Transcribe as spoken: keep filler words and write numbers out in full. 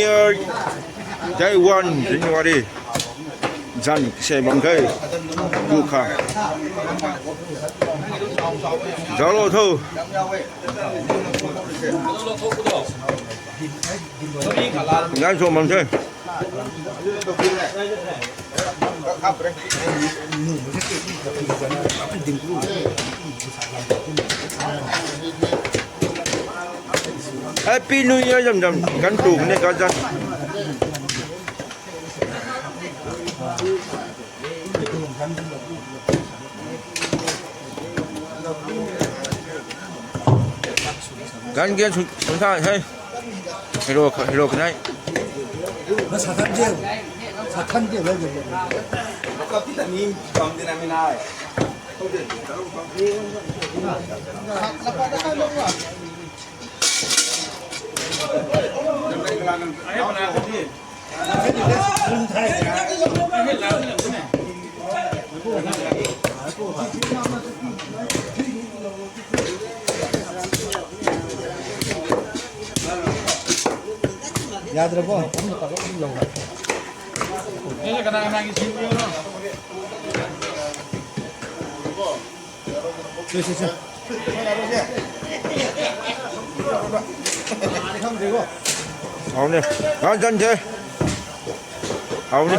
Year, day one January. Zan se bang khe. Ku kha. Zalo tho. Gan so bang khe. Happy New Year zam zam gan tu ne ka zan. Gan gen sun sun tha hei. Hero hero kanai. Na sathan je. Sathan je le. Yadrabo, kum na tago kum lou na. Sure, sure, sure. Hau ne. Gan zan the. Hau ne.